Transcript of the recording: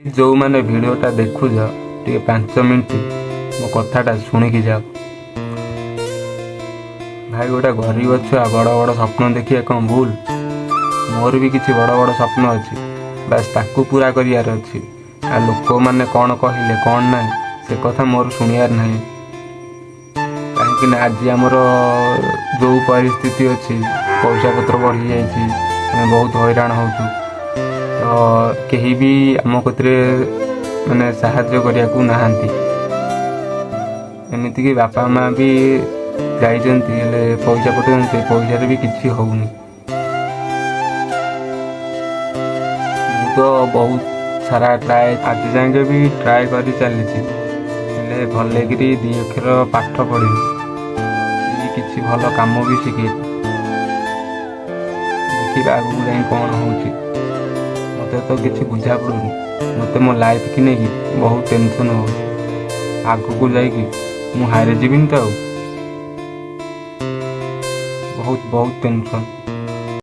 ଯେଉଁମାନେ ଭିଡ଼ିଓଟା ଦେଖୁଛ, ଟିକେ 5 ମିନିଟ୍ ମୋ କଥାଟା ଶୁଣିକି ଯାଅ। ଭାଇ, ଗୋଟେ ଗରିବ ଛୁଆ ବଡ଼ ବଡ଼ ସ୍ୱପ୍ନ ଦେଖିବା କ'ଣ ଭୁଲ? ମୋର ବି କିଛି ବଡ଼ ବଡ଼ ସ୍ୱପ୍ନ ଅଛି, ବାସ୍ ତାକୁ ପୁରା କରିବାର ଅଛି। ଆଉ ଲୋକମାନେ କ'ଣ କହିଲେ କ'ଣ ନାହିଁ, ସେ କଥା ମୋର ଶୁଣିବାର ନାହିଁ। କାହିଁକି ନା ଆଜି ଆମର ଯେଉଁ ପରିସ୍ଥିତି ଅଛି, ପଇସା ପତ୍ର ବଢ଼ିଯାଇଛି, ଆମେ ବହୁତ ହଇରାଣ ହେଉଛୁ। ତ କେହି ବି ଆମ କତିରେ ମାନେ ସାହାଯ୍ୟ କରିବାକୁ ନାହାନ୍ତି। ଏମିତିକି ବାପା ମା ବି ଯାଇଛନ୍ତି, ହେଲେ ପଇସା ପଠଉଛନ୍ତି, ସେ ପଇସାରେ ବି କିଛି ହେଉନି। ମୁଁ ତ ବହୁତ ସାରା ଟ୍ରାଏ, ଆଜି ଯାଏଁ ବି ଟ୍ରାଏ କରି ଚାଲିଛି, ହେଲେ ଭଲକିରି ଦି ଅକ୍ଷର ପାଠ ପଢ଼ିନି କି କିଛି ଭଲ କାମ ବି ଶିଖିନି। ଦେଖିବା ଆଗକୁ ଯାଇ କ'ଣ ହେଉଛି। ମୋତେ ତ କିଛି ବୁଝା ପଡ଼ୁନି। ମୋତେ ମୋ ଲାଇଫ୍ କି ନେଇକି ବହୁତ ଟେନସନ୍ ହେଉଛି। ଆଗକୁ ଯାଇକି ମୁଁ ହାରିଯିବିନି ତ? ଆଉ ବହୁତ ବହୁତ ଟେନସନ୍।